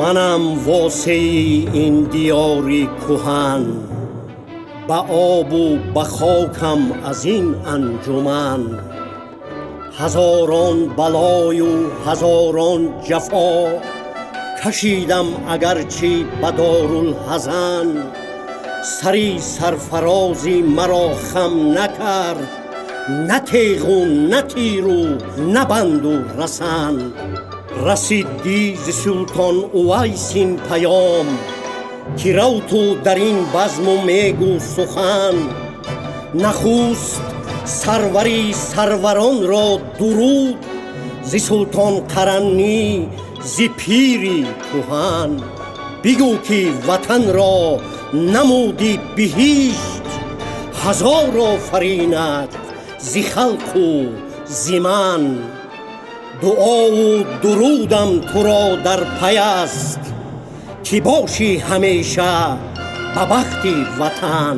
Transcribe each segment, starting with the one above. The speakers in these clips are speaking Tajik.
Манам восеи ин диёри куҳан, ба обу ба хокам аз ин анҷуман. Ҳазорон балою ҳазорон ҷафо кашидам, агарчи ба дорулҳазан. Сари сарфарозӣ маро хам накард на теғу на тиру на банду расан. Расид дӣ зи султон Увайсин паём, ки рав ту дар ин базму мегӯ сухан. Нахуст сарвари сарваронро дуруд зи султон Қараннӣ, зи пири куҳан. Бигӯ, ки ватанро намуди биҳишт, ҳазор офаринат зи халқу зи ман. Дуову дурудам туро дар пай аст, ки бошӣ ҳамеша ба бахти ватан.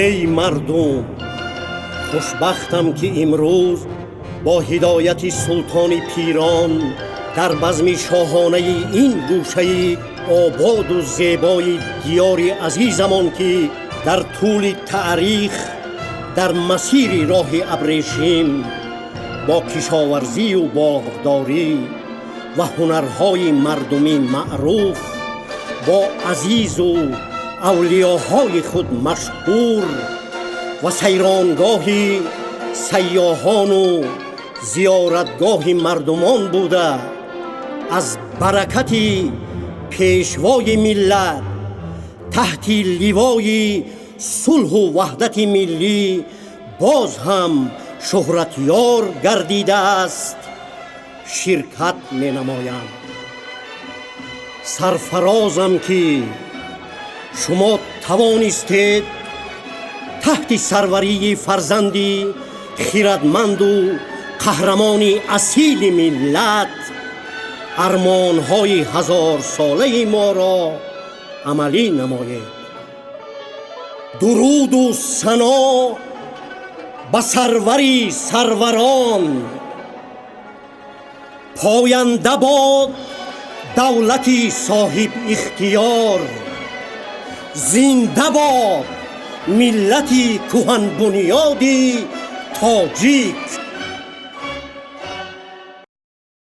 Эй мардум, хушбахтам, ки имрӯз бо ҳидояти султони пирон дар базми шоҳонаи ин гӯшаи ободу зебои диёри азизамон, ки дар тӯли таърих дар масири роҳи абрешим бо кишоварзию боғдорӣ ва ҳунарҳои мардумӣ маъруф, бо азизу авлиёҳои худ машҳур ва сайронгоҳи сайёҳону зиёратгоҳи мардумон буда, аз баракати пешвои миллат таҳти ливои сулҳу ваҳдати миллӣ боз ҳам шӯҳратёр гардидааст, ширкат менамоям. Сарфарозам, ки шумо тавонистед таҳти сарварии фарзанди хирадманду қаҳрамони асили миллат армонҳои ҳазорсолаи моро амалӣ намоед. Дуруду сано ба сарвари сарварон! Поянда бод давлати соҳибихтиёр! Зинда бод миллати куҳанбунёди тоҷик!